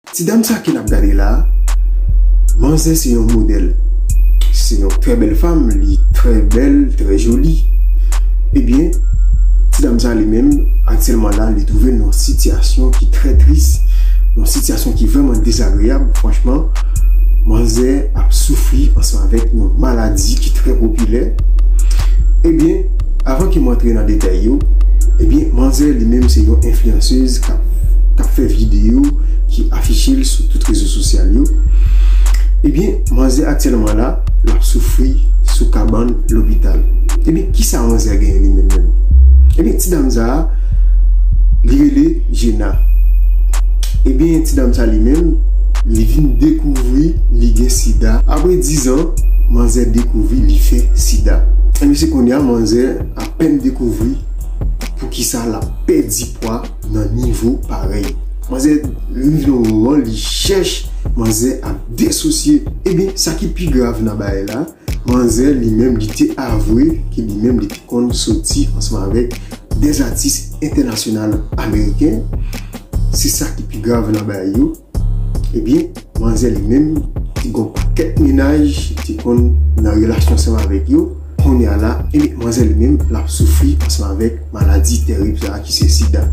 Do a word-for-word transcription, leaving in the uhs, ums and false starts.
Ti dam sa ke n ap gade la, manzè se yon modèl. Se yon trè bèl fanm, li trè bèl, trè joli. Ebyen, ti dam sa li menm, aktyèlman la, li twouve l nan yon sitiyasyon ki trè tris, nan yon sitiyasyon ki vrèman dezagreyab. Franchman, manzè ap soufri ansanm avèk yon maladi ki trè popilè. Ebyen, avan ke m antre nan detay yo, ebyen, manzè li menm se yon enfliyansèz k ap, k ap fè videyo ki afiche l sou tout rezo sosyal yo. Ebyen, manzè aktyèlman la, l ap soufri sou kabann lopital. Ebyen, kisa manzè genyen li menm menm? Ebyen, ti dam sa a, li rele Jena. Ebyen, ti dam sa li menm, li vin dekouvri li gen sida. Apre diz an, manzè dekouvri li fè sida. Ebyen, se kounye a manzè apèn dekouvri poukisa l ap pèdi pwa nan nivo parèy. Manzè rive yon moman, li chèch, manzè ap desosye. Ebyen, sa ki pi grav nan bagay la, manzè li menm, li te avwe ke li menm, li te konn soti ansanm avèk de atis entènasyonal ameriken. Se sa ki pi grav nan bagay yo. Ebyen, manzè li menm, te gon pakèt mennaj, te konn nan relasyon ansanm avèk yo. Kounye a la, ebyen, manzè li menm, l ap soufri ansanm avèk maladi tèrib sa a ki se sida.